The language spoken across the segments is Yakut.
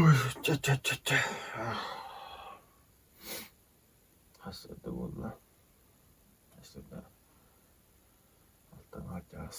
Чэ чэ чэ чэ Хас да буолла Алтаҥа чаас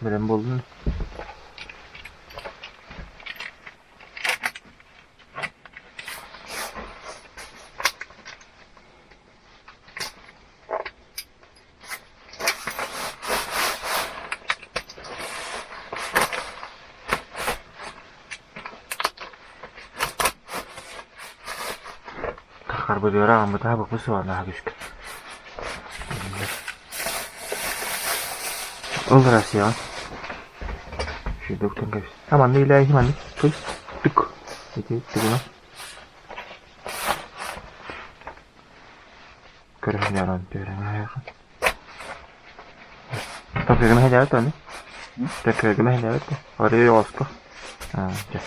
Бэлэм буоллун. Харбыдыара аҕаммытаа бу суонаһа күскэ. Ол Россияҕа. Шүдүктэн кэбис. А манны илээһи манны. Туй. Түк. Ити түгүнэ. Көрөһүнэрэн түөрэн Такыгына иһэлээбит аны. Такыгына иһэлээбит Арыый оҕоско. Аа, дьэ.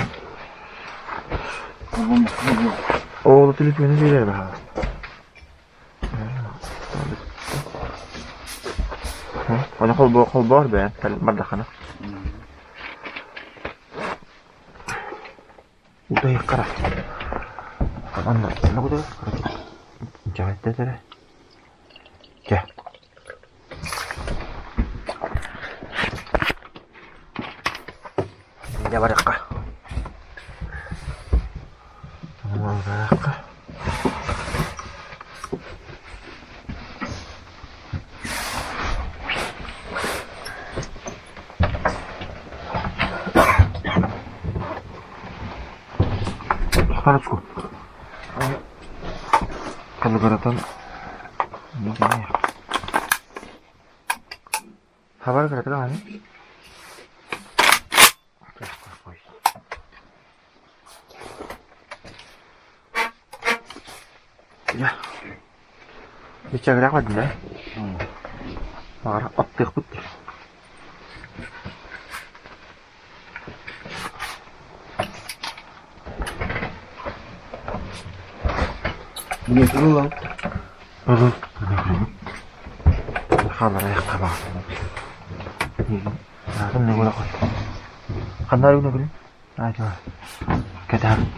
Оҕолу телефону биэрэр баһаалыста. Ону холбоо холбоор бэйэн бардаххына. Утуйаххара. Онно онно кутуй Дьаҕайда Чэ. Дьэ барыахха. Барыахха. Парочку. Калыгыратан Хабар кыратык аны. Дьэ. Бичэгирэх бардын ээ. Баҕар оттуохпут дии. Ханна өрүнэбин? Кэтэһэбин.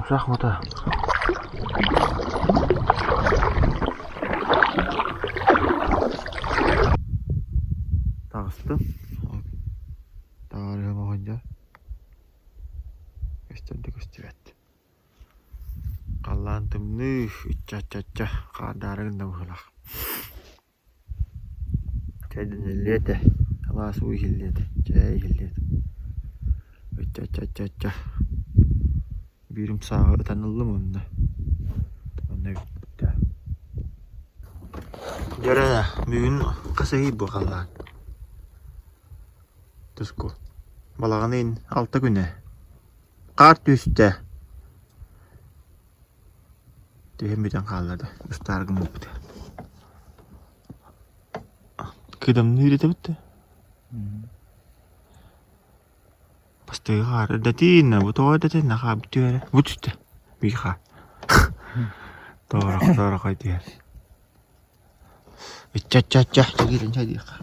Шахмата. Таҕыстым. Таҕарыам оҕонньор. Көстөр да көстүбэт. Халлаан тымныы, ычча-ычча-ычча, хаардаары гынна быһыылаах. Чэйдэниллиэ этэ, алаас уу иһиллиэ этэ, чэй иһиллиэ этэ. Ычча-ычча-ычча-ычча. Биирим сааҕы ытан ыллым уонна онно бүттэ. Дьэ бүгүн хас ыйый бу халлаан? Туску. Балаҕан ыйын алта күнэ. Хаар түстэ. Түһэн бүтэн хаалла да, устаары гыммыппыт. Кыдамныыр этэбит да. Бастыгы хаар эрдэтин, бу тоҕо эрдэтин, хаа түһэрэ. Бу түстэ. Биир хаар. Тоорох, тоорохой түһэр. Ычча-ычча-ычча, чэгиирин чэйдиэххэ.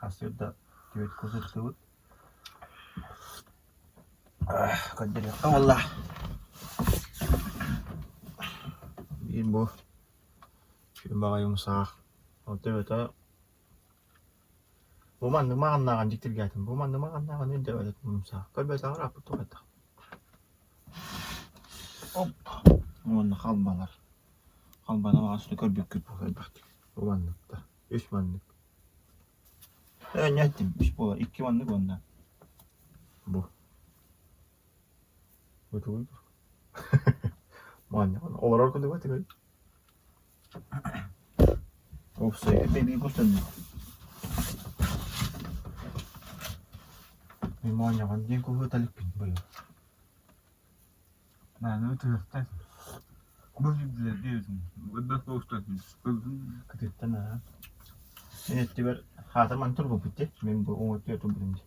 Хасыырда түөрт кус ыттыбыт. Көрдөрүөххэ буолла. Биир бу күн баҕайы умсаах. Ол төбөтө Бу маннык маҕаннааҕын дьиктиргээтим. Бу маннык маҕаннааҕын өйдөөбөт умсаах. Көрбөтөҕөр ааппыт туох Оп! Уонна халбалар. Халбаны баҕас көрбүккүт буолуо элбэхтик. Бу манныктар. Үс маннык. Ээ, эттим. Үс буолар. Икки маннык уонна бу. Бу тугуй? Моонньоҕон. Олорор курдук этигэй. Уопсайга тэбии куттанным. Мин моонньоҕон диэн куһу талиппин быйыл. Нааны ытыахтан. Бу сирдилэр диэбитим. Элбэх соҕустан Кытыттан аа. Мин өттүбэр хаатар маны турбуппут дии. Мин бу уҥа өттүгэр турбутум дии.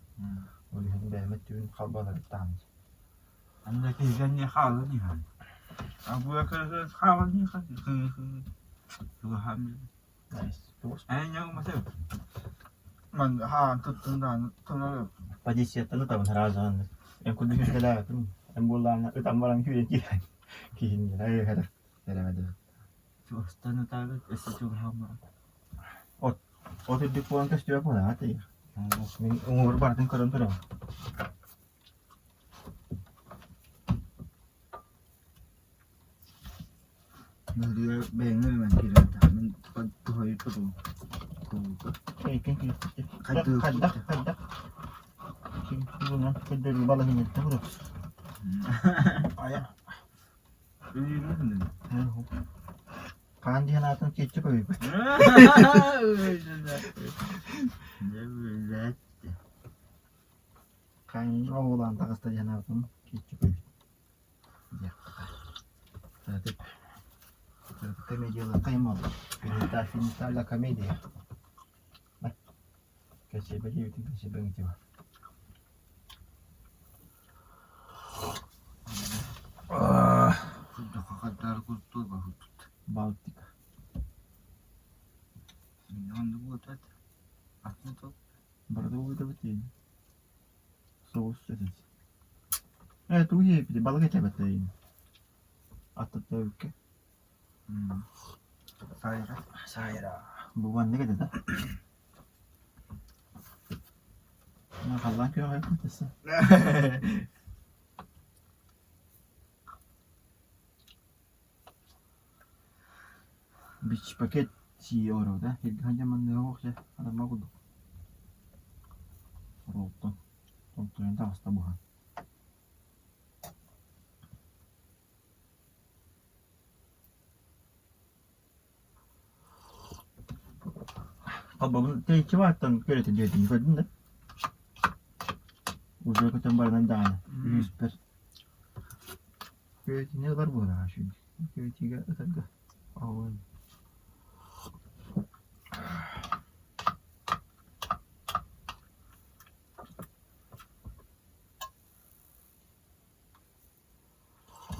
Ол иһин бэйэм өттүбүн халбаларыттаҕым дии. Анда киһигэнни хаалан иһэн. Абыа хаалан иһэн. Тугахан. Ман хаан туттун дааны тонор. Позицияттан ытабын сразу аннык. Эн курдук үскэлээбэтим. Эн буоллаҕына ытан баран күүрэн киирэн киһин эһэр эрэбэдэ. Чугастан ытаабыт өссө чугаһаан баран. От от үрдүк буолан көстүбэт буолаҕа тиийэр. Мин уҥуор барытын көрөн турабын. Быһыыга бэйэҥ өрүмэн киирэн мин туһайы тутум. Хайдах хайдах Ким көрдөрүү балаһыанньаттан көрөр. Айа. Хаан диэн аатын киэччи көйбүт. Хаан оҕолоон таҕыста диэн аатын киэччи көйбүт. Комедиялар каймал. Финита, финита ла комедия. Кэчэбэ диэбитин кэчэбэҥ ити Балтика. Барыта Соус этин. Ээ тугу иһиэппитий балык этэ эбэтэ Аттаттаабыкка. Сайра. Сайра. Бу маннык этэ да? Халлаан күөҕэ тахса. Бич-пакет сии олоробут ээ. Иргэ манныга суох дьэ, атамма курдук. Оруолтан томтойон таҕыста буһан. Холбобун тэйиччи бааттан көрөтө диэтин көрдүм да. Уже көтөн барынан даҕаны үһүспэр. Күөтүнэ ылар буолаҕа үчүгэй. Күөтүгэ ытарга оҕун.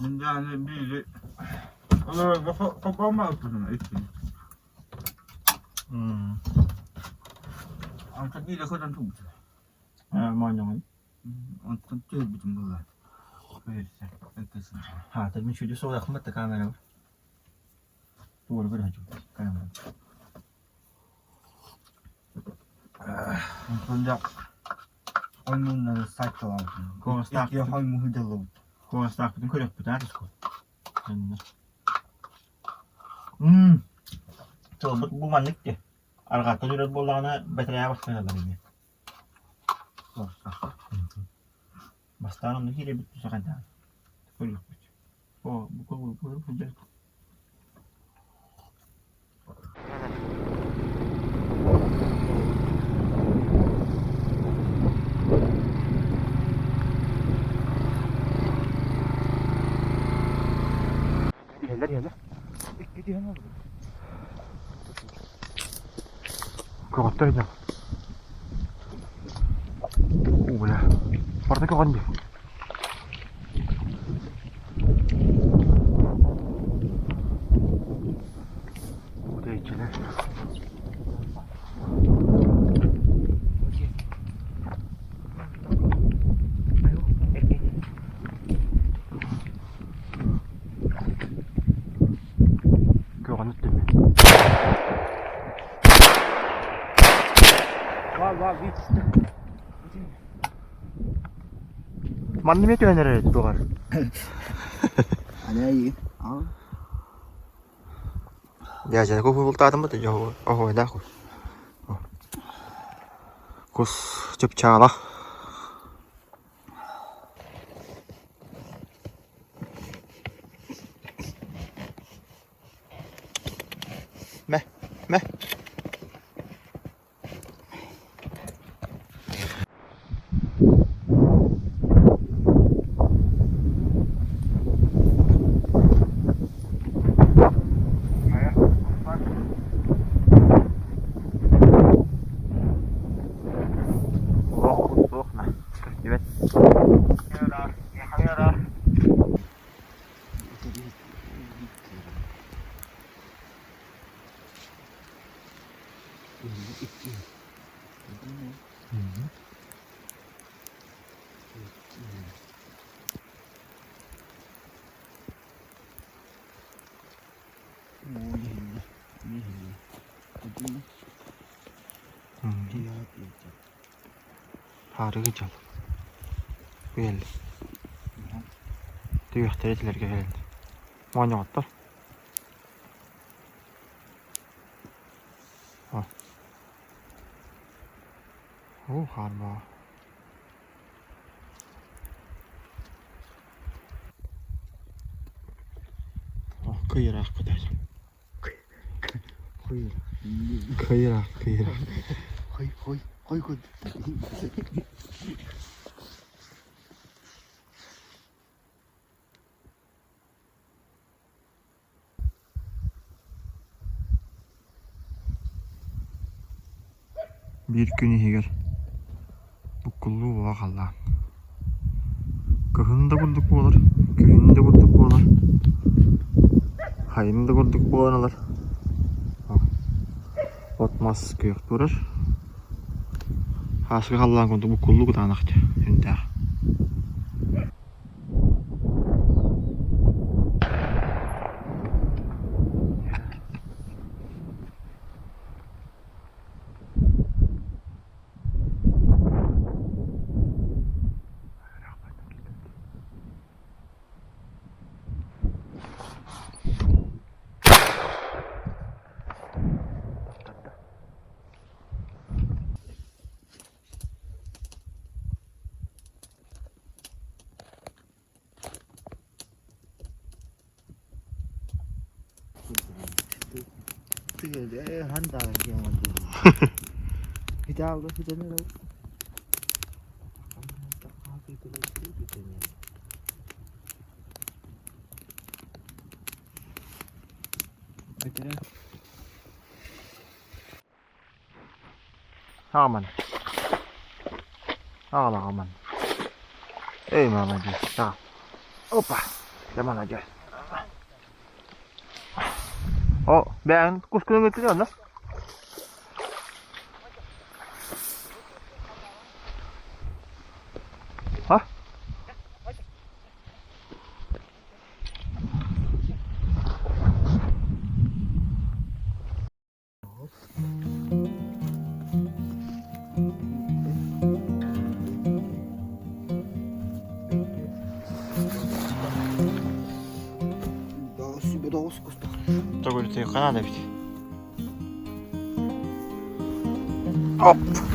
Мин даҕаны биири олорорго холбоомообуппун иккини. Онтон биирэ көтөн турбута. Моонньоҕун. Онтон түһэрбитим буолла. Иккисин. Хаата мин сүдү суолахмат да камерабар. Туора көрө сылдьыбыт камера. Куоластаахпытын көрүөхпүт аа тускул. Тылбыт бу маннык дии. Арҕааттан үрэр буоллаҕына бэтэрээ бастаан ылар ини. Бастаан онно киирэбит тусахайдаан. Көрүөхпүт. О, бу бу сылдьар. Иһэллэр, иһэллэр. Көҕөттөр иһэллэр. Уу, бля. Барыта көҕөн дии. Тэйчилэр. Көҕөн үттүмү. Манна эмиэ түһэн эрэр эбит дуоҕар. Дядя, куһултаатым бу оһуойдаах кус. Кус чыпчаала. Мэ, мэ. Суох, көстүбэт. Хаарыгы дьол. Күөл. Түгэхтэри этилэргэ кэлэн. Моонньоҕоттор. Оо, хаарбаҕа. Кыйыраах көтөр. Кыйыраах, кыйыраах. Хой, хой, хой Биир күн иһигэр буккуллуу буола халлаан. Кыһын да курдук буолар, күһүн да курдук буолар, сайын да курдук буолан ылар. От-мас күөх турар. Ааскы халлаан курдук буккуллуу кытаанах дьэ, сүрдээх. Аҕаман. Аҕал аҕаман. Эй, молодец. Аҕал. Опа. Дьэ молодец. О, бэйэҥ кускунан ыытыгын онно? А? Көрүөххэ наада эбит. Оп!